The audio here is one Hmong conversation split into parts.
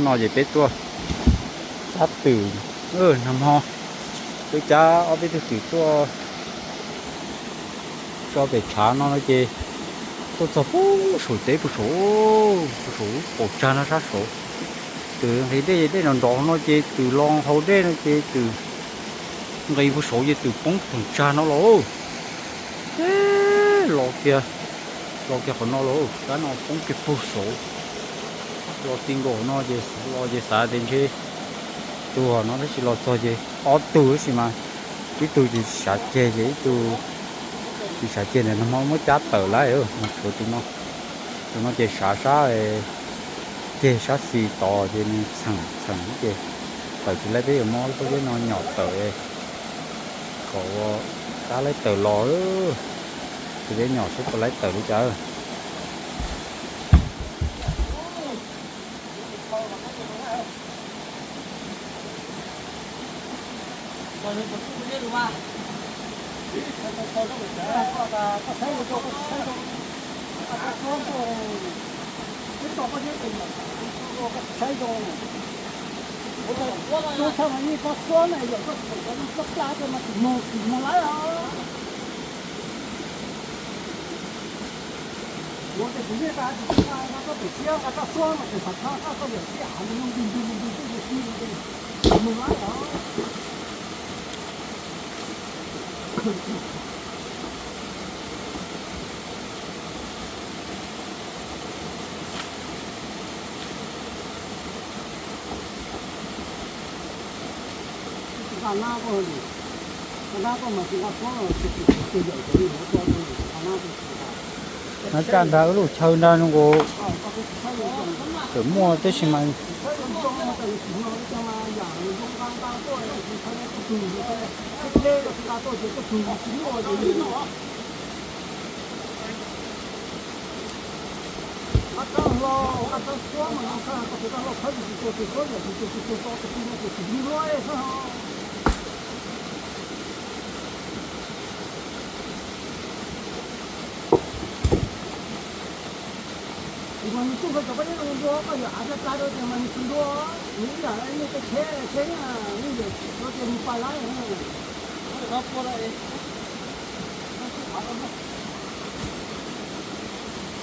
No ces peb tuaj cab twm, nag hmo peb cab ob peb tug twm tuaj tso pem tshav no no ces tuaj txog puag saum teb puag saum, puag saum lub qaum tsag no sab saud. Twm nqis dej, dej nrov nrov no ces twm los haus dej no ces twm nqis puag saud ces twm poob theem tsag no los. Los kiag, los kiag qhov no los, kab no poob kiag puag saud. Los ti nkaus no ces los ces xav tias ntshe tuag no tab sis los txog ces ob tug tab sis mas ib tug ces tsis xav ceg ces ib tug tsis xav ceg ntawm no muab cab tawm lawm, tshuav tus no. Tus no ces xav sab ceg sab xis tod ces nws txheem txheem ces tawm tsis laib, peb yuav muab lub pob zeb no nyom tawm kom ua kab laib tawm los. Ces peb nyom seb puas laib tawm li cas. Ua ces kuv yeej nqa tus tub nqa nqa koj pem siab nqa koj xuab mas tes xav thab koj koj yawm siab hav li no nti nti nti nti xwb ces ti li ces mus lawm os. Nqa nab koj, nqa nab koj mas tsis nqa xuab los tsis tus yawm cov li ua tso nqa nab koj. Nab caj nrag wb lub chaw nrag no nkaus, tseem muaj tib si mas. Mas nws tsuj nrog cov pob zeb no ntua koj yawm av pla pla rau ces mas nws tsis ntua. Nws ib yam li nej tej tsheb tsheb nej yawm rau ces nws pais laib.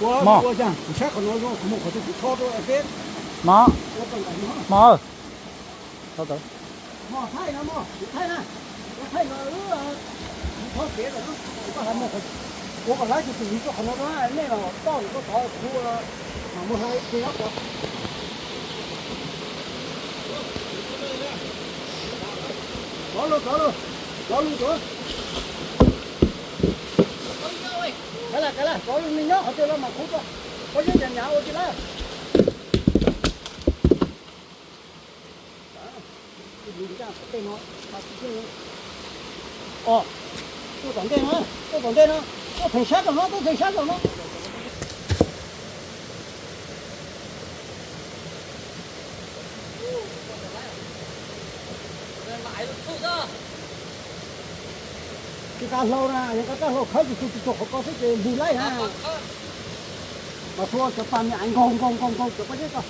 Ua ua cas kuv saib qhov no zoo kuv mus qhov twg kuv tho rau es peb. Mog, mog, thaij no mog, kuv thaij na, kuv thaij no, kuv tho kev lawm, kuv tau hais mus, kuv kom laib tus twg yug tuaj qhov no rau nej los toj lwm tuaj tod kuv mam mus hais ib tug nyob tod. Rov lug, rov lug, rov lug tuaj. Kav lawm, kav lawm, rov lug, nws nyob qhov twg los mas kuv tau, kuv yeej nyav nyav ua tsis lawm. Tuaj tom ntej no, tuaj tom ntej no, tuaj theem sab tom no, tuaj theem sab tom no. Tsis nqa hlau na, yog nqa koj hlau khawb tsis tau, tsis tau qhov ko xwb ces npug laij na. Mas txhua cov pas me aiv nkaug nkaug nkaug nkaug cov pob zeb ko.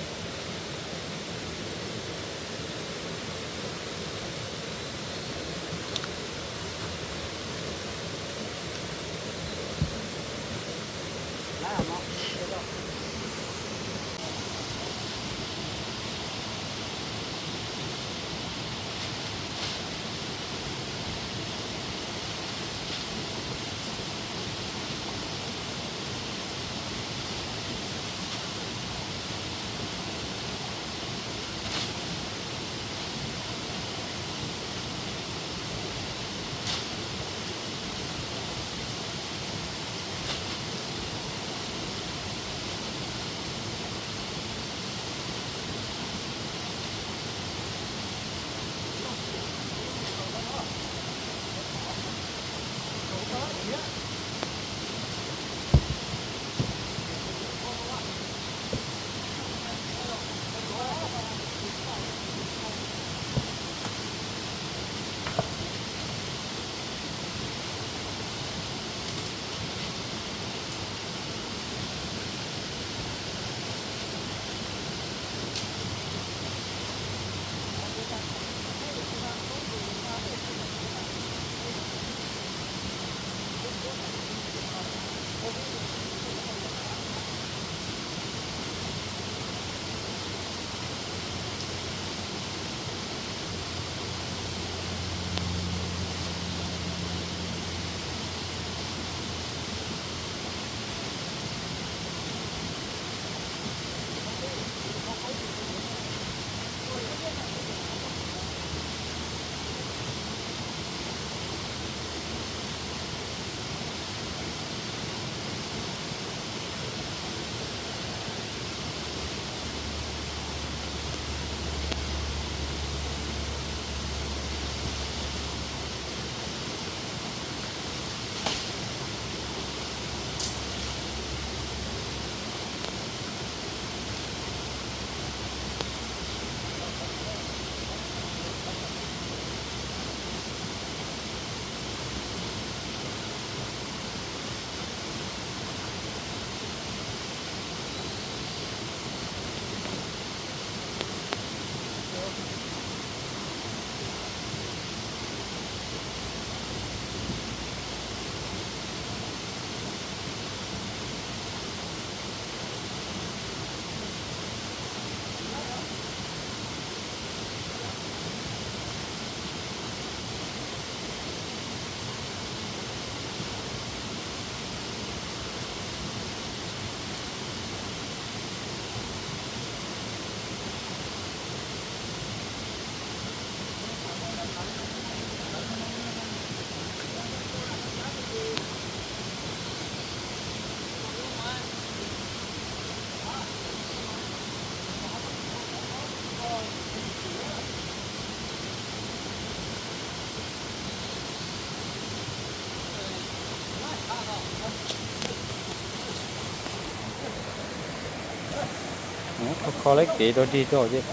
Tso lawv kev rau dig rau ces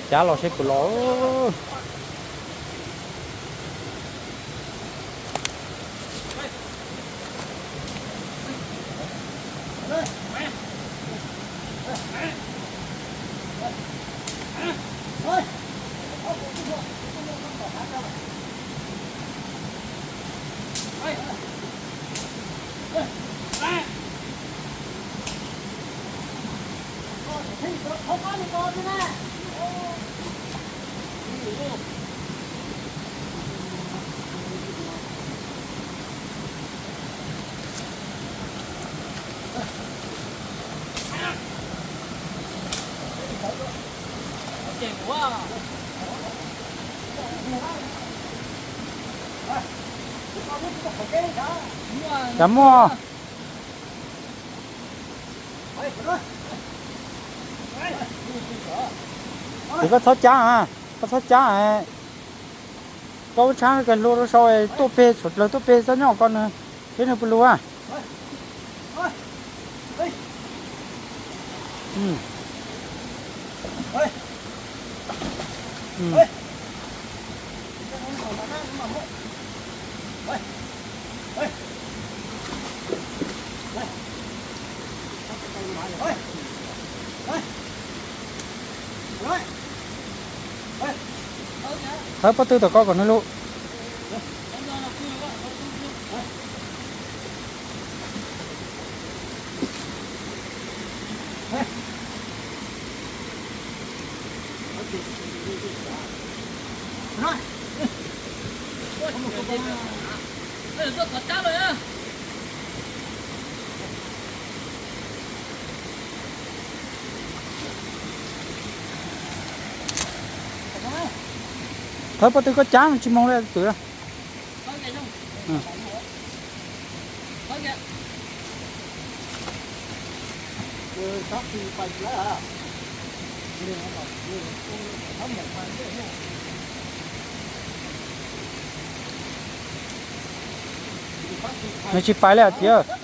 cab los seb puas los. Cov muaj. Ces koj txhob cab, koj txhob cab. Koj ua tshab kawg hlua rau sau tuaj peg, tshuav dlawg tuaj peg txhob nyob koj nws, seb nws puas luag. Thawb pob tw tom ko kom nws lug. Thawb pob tw koj cab tsis moog le twm. Nws tsis pais li txiv.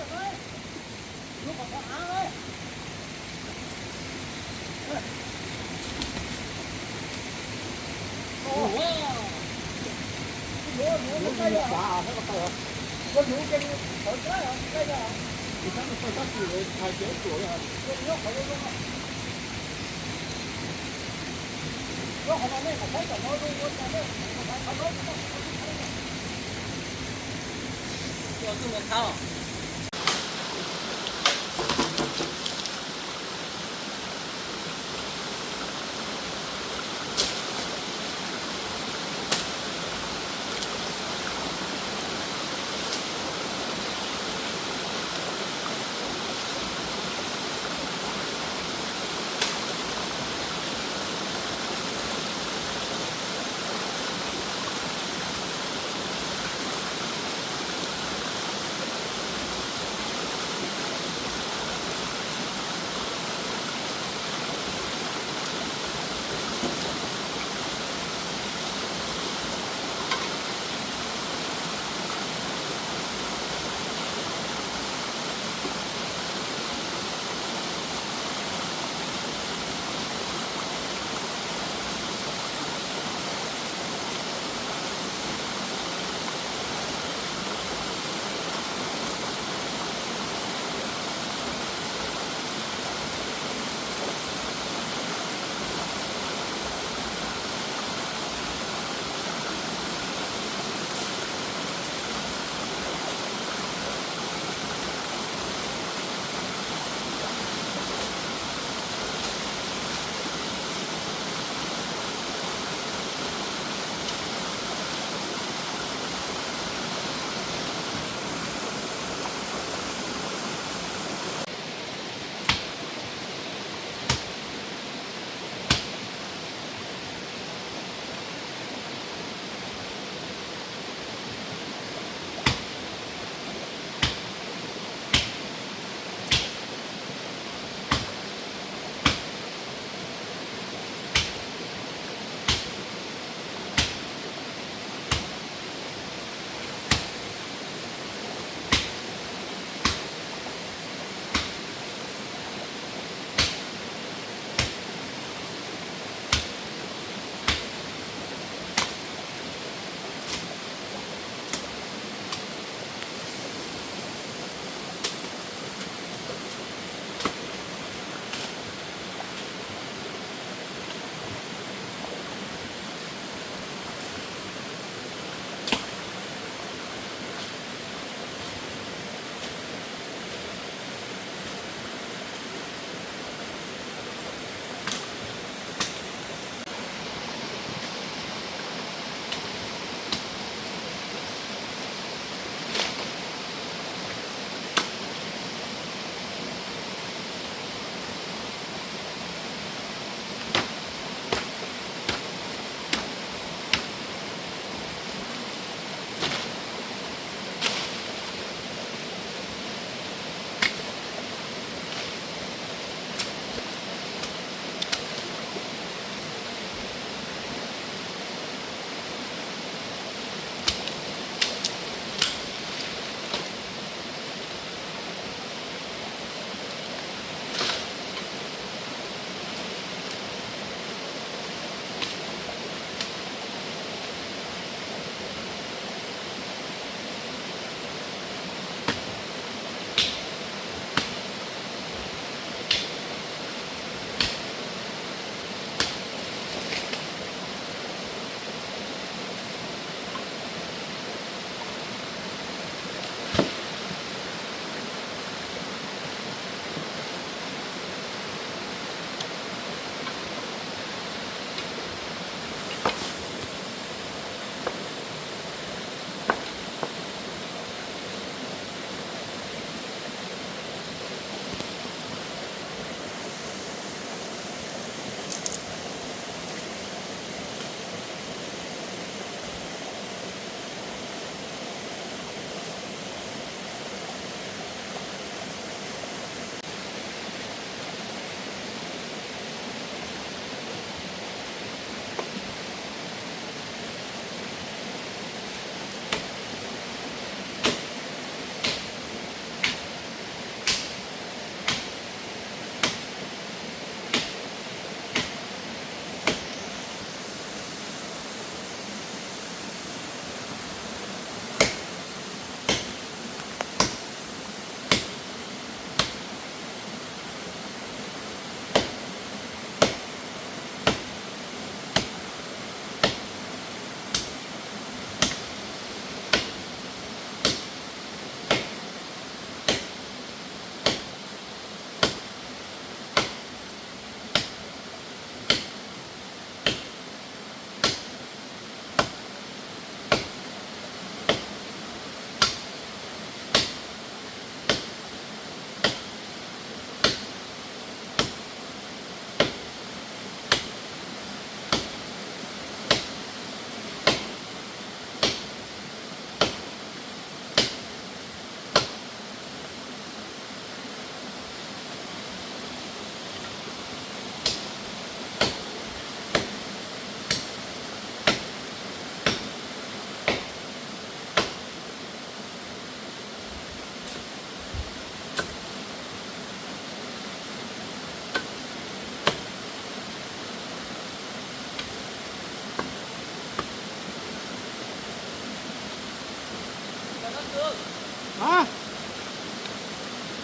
Ha,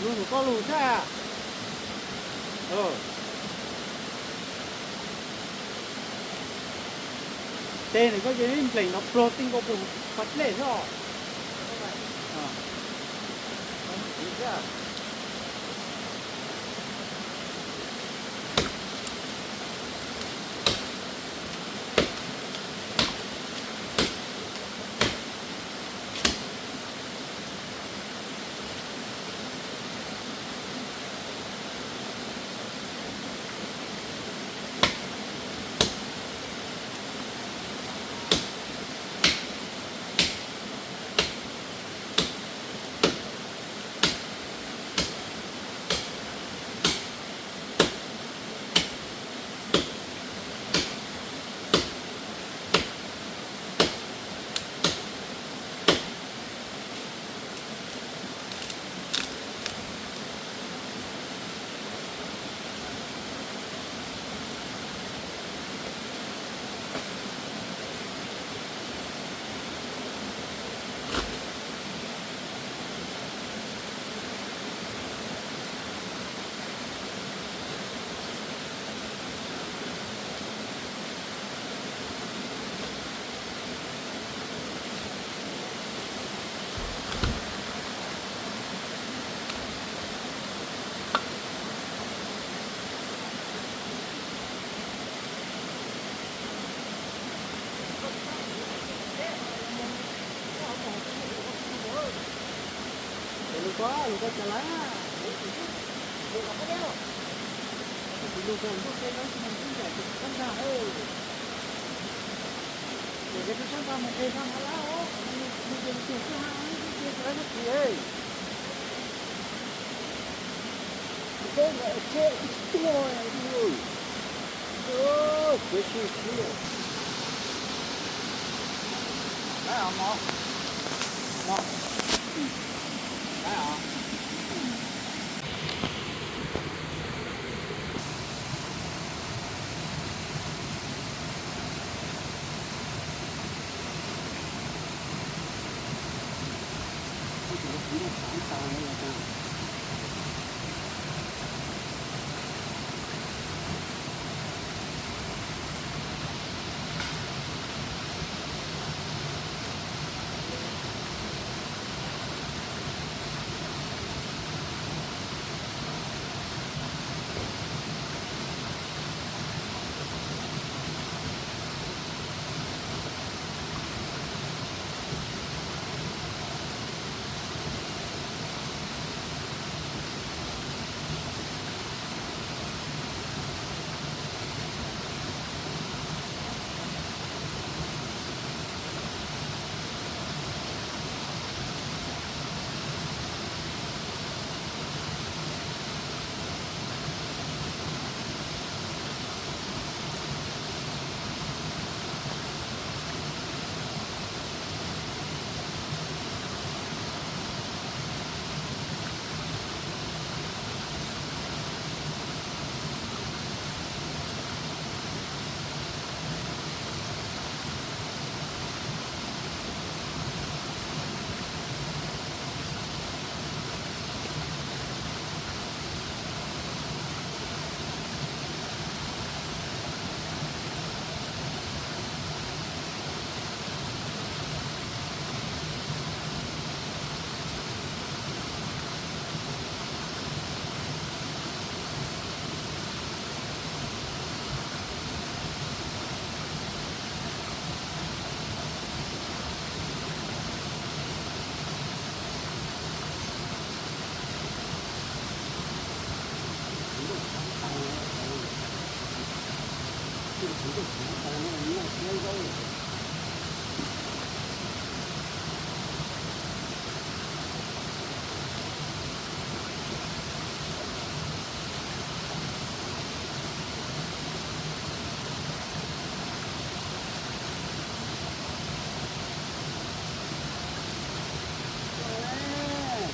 lug ntawm koj lug thiab. Tes ntawm koj ces nplees nrov pluag ti nkaus puag pas dlej xwb os.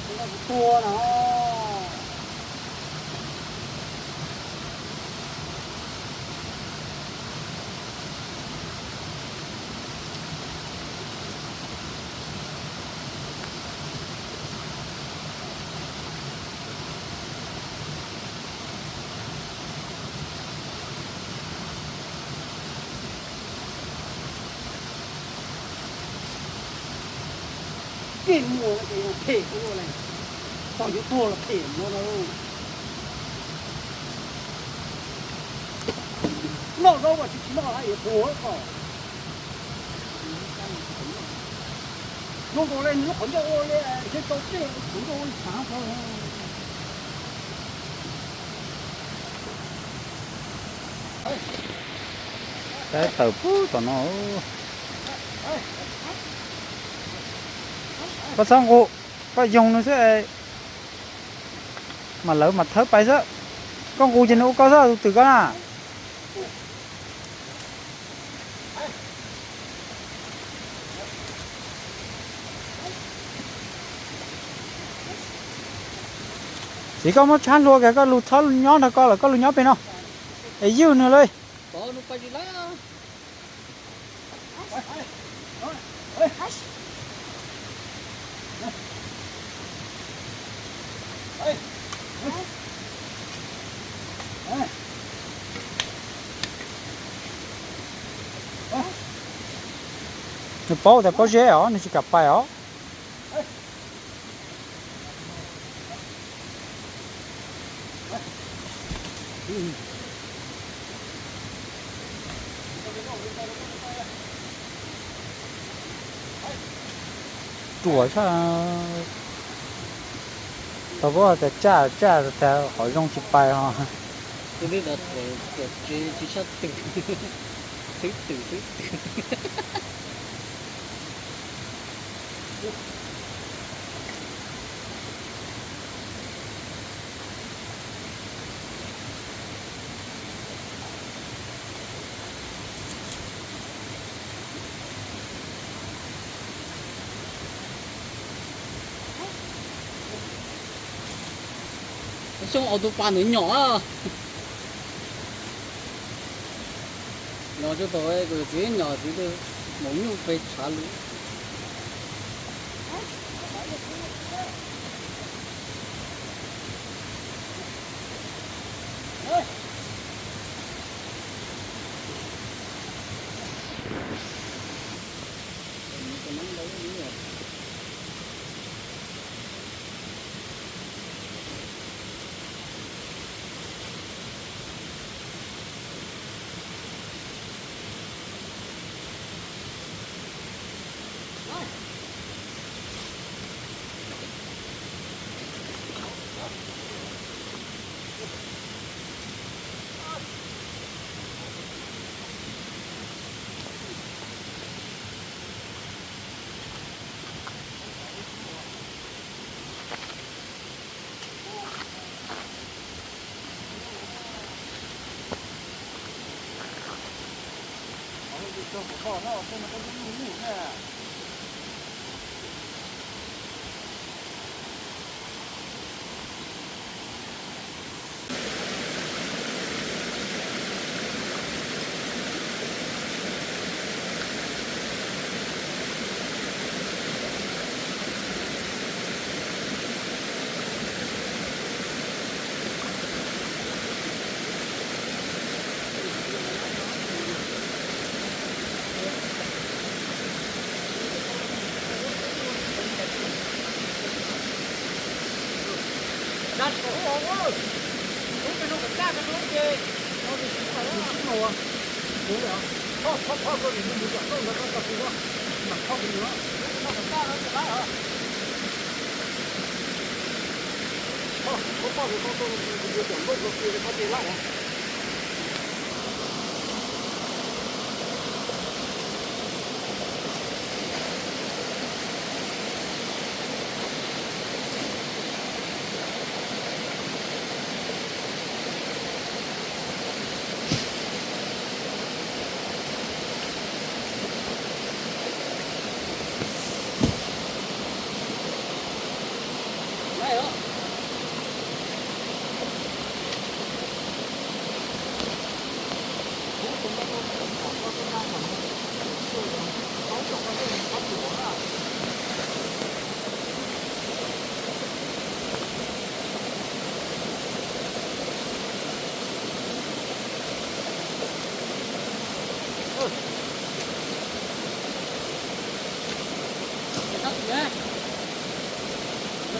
Kuv tuag no. Kev muag no ces yog phem ua luaj li, txog yuav tuag los phem no na. Noj zaub mas tsis tsis noj lawm yuav tuag ko. Zoo nkaus li nws lub qhov ncauj ua li, thiab rau pej qhov ncauj ua li tshav ko. Saib tawm pub tom no. Koj txhob nqus, koj yoog nws xwb, mas lawv mas thawb pais xwb. Koj nqus ces nws ua koj xwb, tus twm koj na. Txiv, koj muab tshab hlua kiag, koj lug txhob nyob nrog koj lawm, koj lug nyob pem no es ywj nws li. Nws paub tias pob zeb os, nws tsis kam pais os. Ruam tshaj. Tau pab tias tsaj tsaj tas qhov zoo tsis pais ho. Tus li ntawd ruam ruam tsev tsis sab twm, xwb twm xwb twm. Xyoo aus tus pas ntawd nyom. Los tsuj tau kuv txiv nyom txiv maum nyuj pes tshav lug.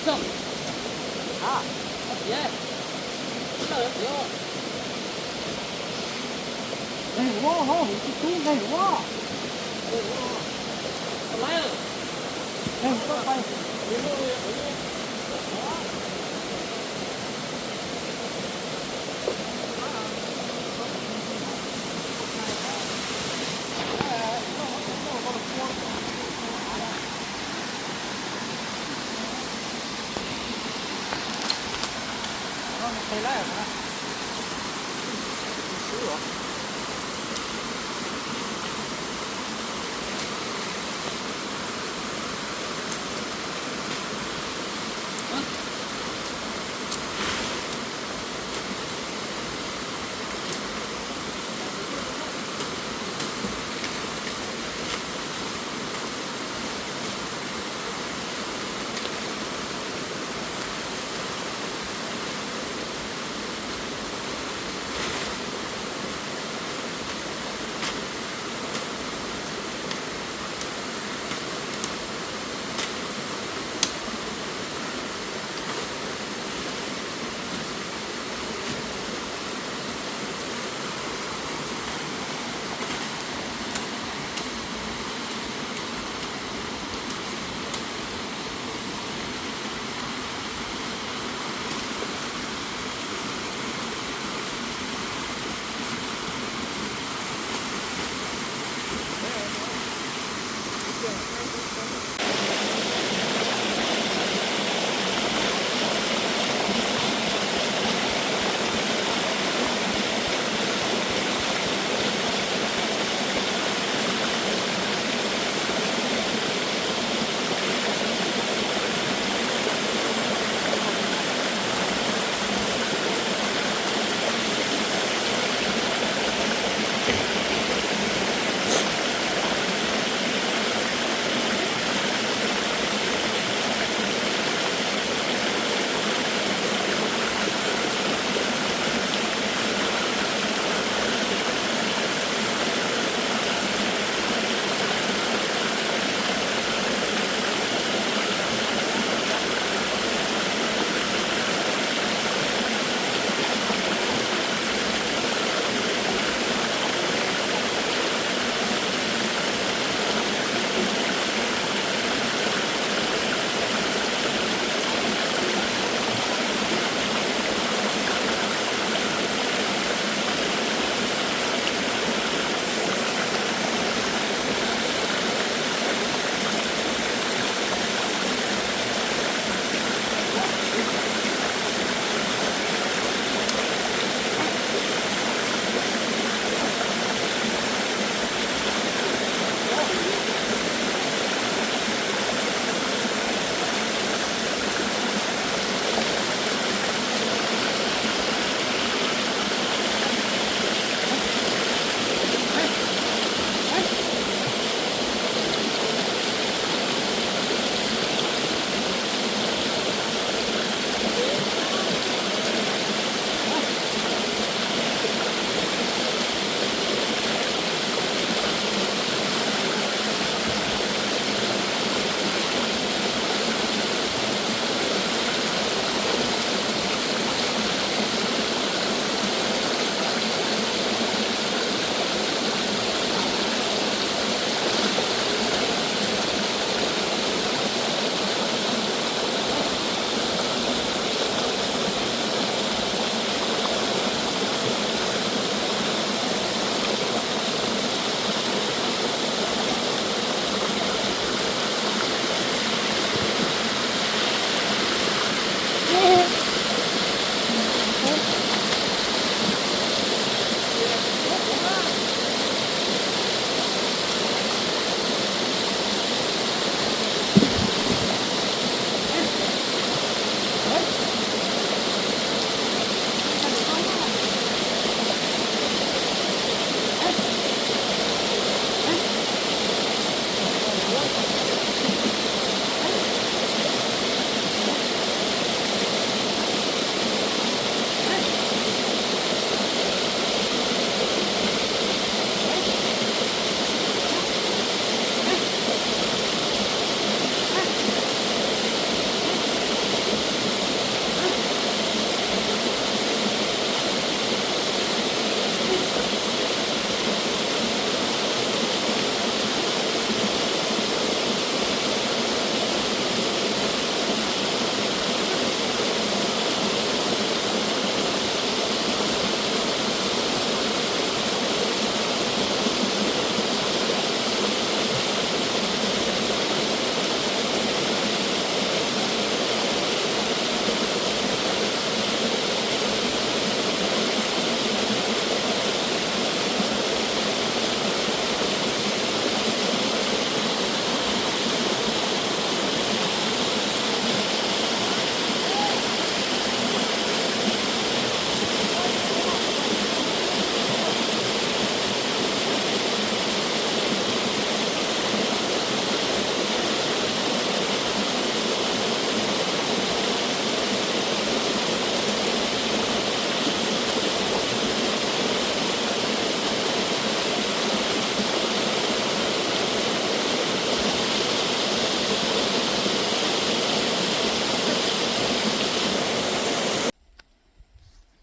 Nqaij huab, tus tub nqaij huab. Nqaij huab pais.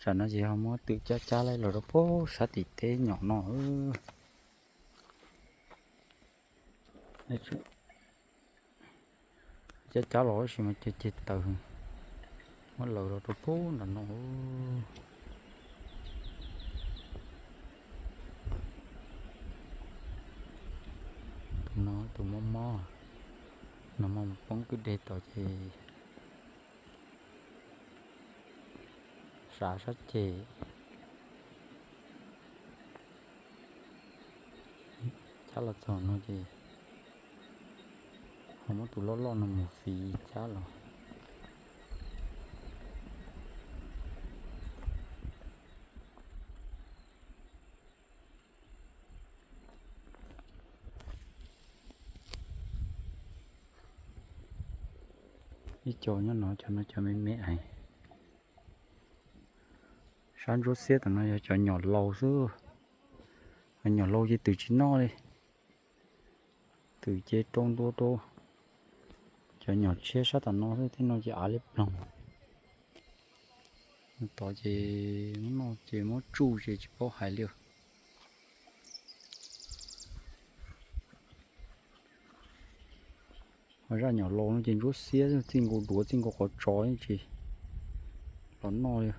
Tam no ces ho muab twm cab cab los rau pem sab tim teb nyom no. Cab cab los tab sis mas ceg ceg taws, muab lawv los rau pem nram no. Tus no tus mob mob, nag hmo mus poob kwj deg tod ces sav sab ceg. Cab los txog no ces ho muab tus loj loj no mus fiv cab los. Ib co nyob no, cov no cov me me es. Sab ntsuab xiab tom no yog cov nyom laus xwb. Cov nyom laus ces twm tsis noj li. Twm ces rau ntua rau. Cov nyom tshiab sab tom no xwb, tej no ces av liab ploog. Tod ces muab noj ces muab tsuj ces tsis paub hais li. Ho zaj nyom laus no ces ntsuab xiab, txij nkaus duav txij nkaus qhov tsos yeej tsis los noj li.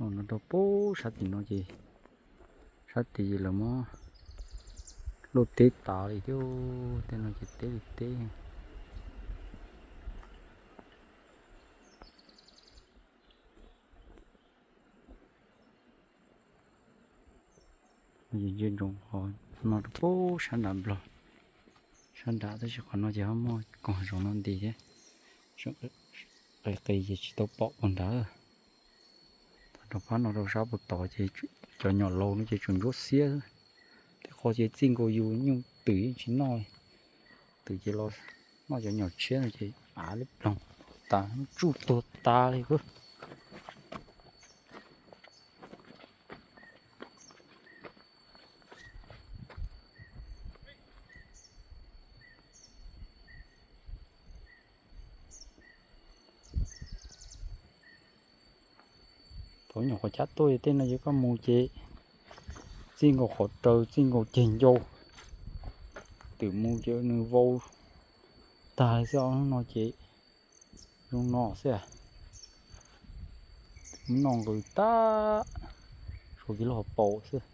No rau pem sab tim no ces sab tid lawv muab luaj teb tas li thiab, tej no ces teb li teb. Ntsia ntsoov qhov no rau pem sab nram nplog, sab nram tab sis qhov no ces ho muaj koog zoov no nti thiab, qis qis ces tsis tau pom puag nrad. Thaum rau phab no rau sab puag tod ces cov nyom laus no ces tsuas ntsuab xiab, tej qho ces txij nkaus yus nyuj twm yeej tsis noj li. Twm ces los noj cov nyom tshiab no ces av liab ploog tas, tsuj tuag tas li. Thaum nyuam qhuav cab tuaj tej no ces koj mus ces txij nkaus qhov raws txij nkaus ceg ncau, twm mus ces nws vau tag li xwb. Hnub no ces zoo no xwb, noj nqws tag, suav kiag lub hauv paus xwb.